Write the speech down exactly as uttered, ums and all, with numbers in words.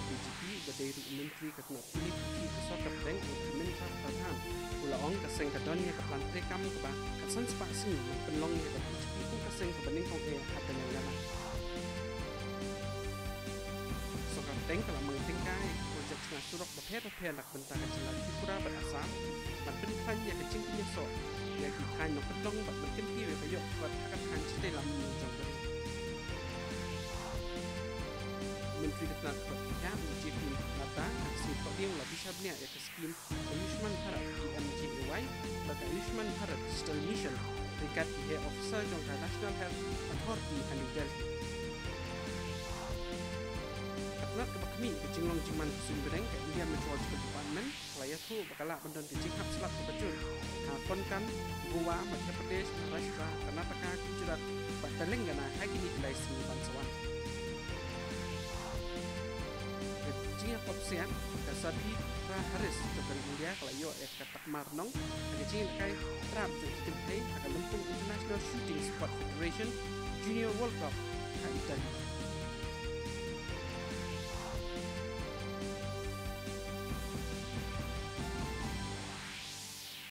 BJP, uba dei ruh u Myntri ka tnad pule puthi ka sorkar pdeng, u Dharmendra Pradhan, u la ong ka seng ka don ïa ka plan treikam kaba khatsan spah sngi ban pynlong ïa ka BJP kum ka seng kaba nyngkong eh ha Telangana. Sorkar pdeng ka la mang tyngka ïa ki projek shna surok bapher bapher na ka bynta ka jylla Tripura bad Assam, ban pynkhlaiñ ïa ka jingpynïasoh ïa ki thaiñ nongkyndong bad ban kyntiew ïa ka ïoh khot ha ka thaiñ shatei lam jong ka ri. Myntri ka tnad ka tnad, u J P Nadda, ha ka sngi Thohdieng u la bishar bniah ïa ka skim Ayushman Bharat, P M J A Y, bad ka Ayushman Bharat Digital Mission, ryngkat ki heh officer jong ka National Health Authority ha New Delhi. Ka tnad kaba khmih ïa ka jinglong jingman ka suiñ bneng, ka India Meteorological Department, ka la ïathuh ba ka lah ban don ka jinghap slap kaba jur ha Konkan, Goa, Madhya Pradesh, Maharashtra, Karnataka, Gujarat bad Telangana ha kine ki lai sngi ban sa wan. Ka jingïakop siat ka Sabhi Pratharis jong ka ri India ka la ïoh ïa ka takma rnong ha ka jingïalehkai trap jong ki kynthei ha ka lympung International Shooting Sport Federation Junior World Cup ha Italy.